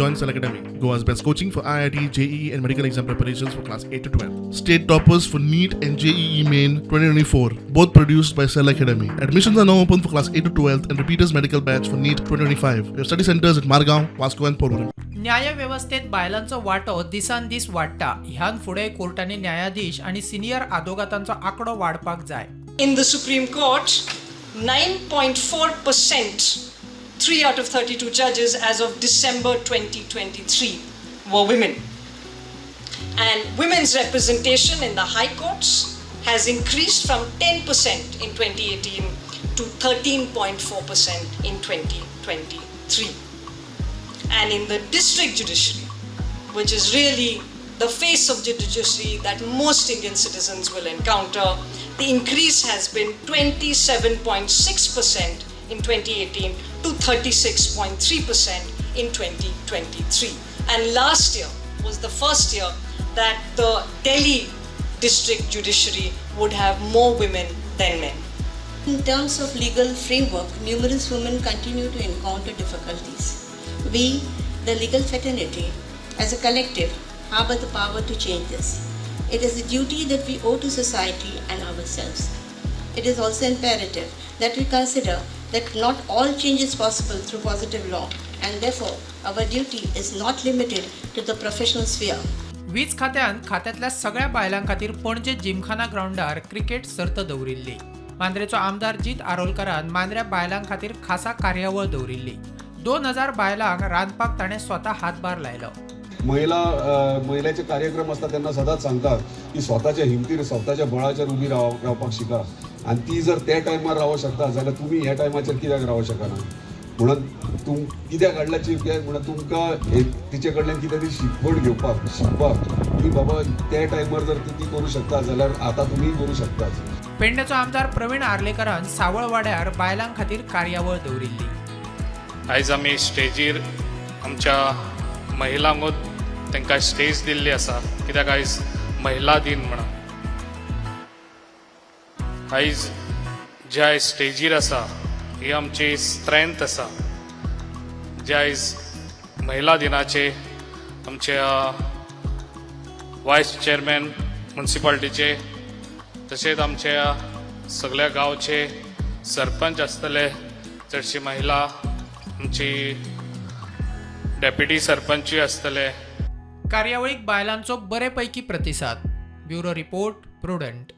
Join Cell Academy, Goa's best coaching for IIT, JEE, and medical exam preparations for class 8 to 12. State toppers for NEET and JEE Main 2024, both produced by Cell Academy. Admissions are now open for class 8 to 12 and repeaters medical batch for NEET 2025. We have study centers at Margaon, Vasco, and Porvorim. न्यायवेवस्थेत बायलांचो वांटो दिसान दीस वाडटा. ह्यान फुडें कोर्टांनी न्यायाधीश आनी senior आदोगातांचो आंकडो वाडपाक जाय. In the Supreme Court, 9.4%, 3 out of 32 judges as of December 2023 were women. And women's representation in the high courts has increased from 10% in 2018 to 13.4% in 2023. And in the district judiciary, which is really the face of the judiciary that most Indian citizens will encounter, the increase has been 27.6% in 2018 to 36.3% in 2023. And last year was the first year that the Delhi district judiciary would have more women than men. In terms of legal framework, numerous women continue to encounter difficulties. We, the legal fraternity, as a collective, harbor the power to change this. It is a duty that we owe to society and ourselves. It is also imperative that we consider that not all change is possible through positive law, and therefore our duty is not limited to the professional sphere. वीज खात्यान खात्यांतल्या सगळ्या बायलां खातीर पणजे जिमखाना ग्रावंडार cricket सर्त दवरिल्ली. मांद्रेचो आमदार जीत आरोलकारान मांद्र्या बायलां खातीर खासा कार्यावळ दवरिल्ली. 2000 बायलांक रांदपाक ताणें स्वता हातभार लायलो. महिला महिलेचे कार्यक्रम आसता तेन्ना सदांच सांगतात की स्वताच्या हिमतीर, स्वताच्या बळाचेर उबी रावपाक शिका आनी ती जर त्या टायमार रावंक शकता जाल्यार तुमी ह्या टायमाचेर कित्याक रावंक शकना? म्हणून तुम कित्याक हाडला चीफ गेस्ट? म्हणून तुमकां तिचे कडल्यान कितें तरी शिकवण घेवपाक, शिकपाक की बाबा, त्या टायमार जर ती करूं शकता जाल्यार आतां तुमीय करूं शकताच. पेडणेचो आमदार प्रवीण आर्लेकरान सावळवाड्यार बायलां खातीर कार्यावळ दवरिल्ली. आयज आमी स्टेजीर आमच्या महिलांकूच तांकां स्टेज दिल्ली आसा, कित्याक आयज महिला दिन म्हणून. आयज जे आयज स्टेजीर आसा ही आमची स्ट्रेंथ आसा. जे आयज महिला दिनाचे आमच्या वायस चेअरमॅन मुन्सिपाल्टीचे, तशेंच आमच्या सगळ्या गांवचे सरपंच आसतले, चडशी महिला, आमची डेप्युटी सरपंचूय आसतले. कार्यावळीक बायलांचो बरे पैकी प्रतिसाद. Bureau report, Prudent.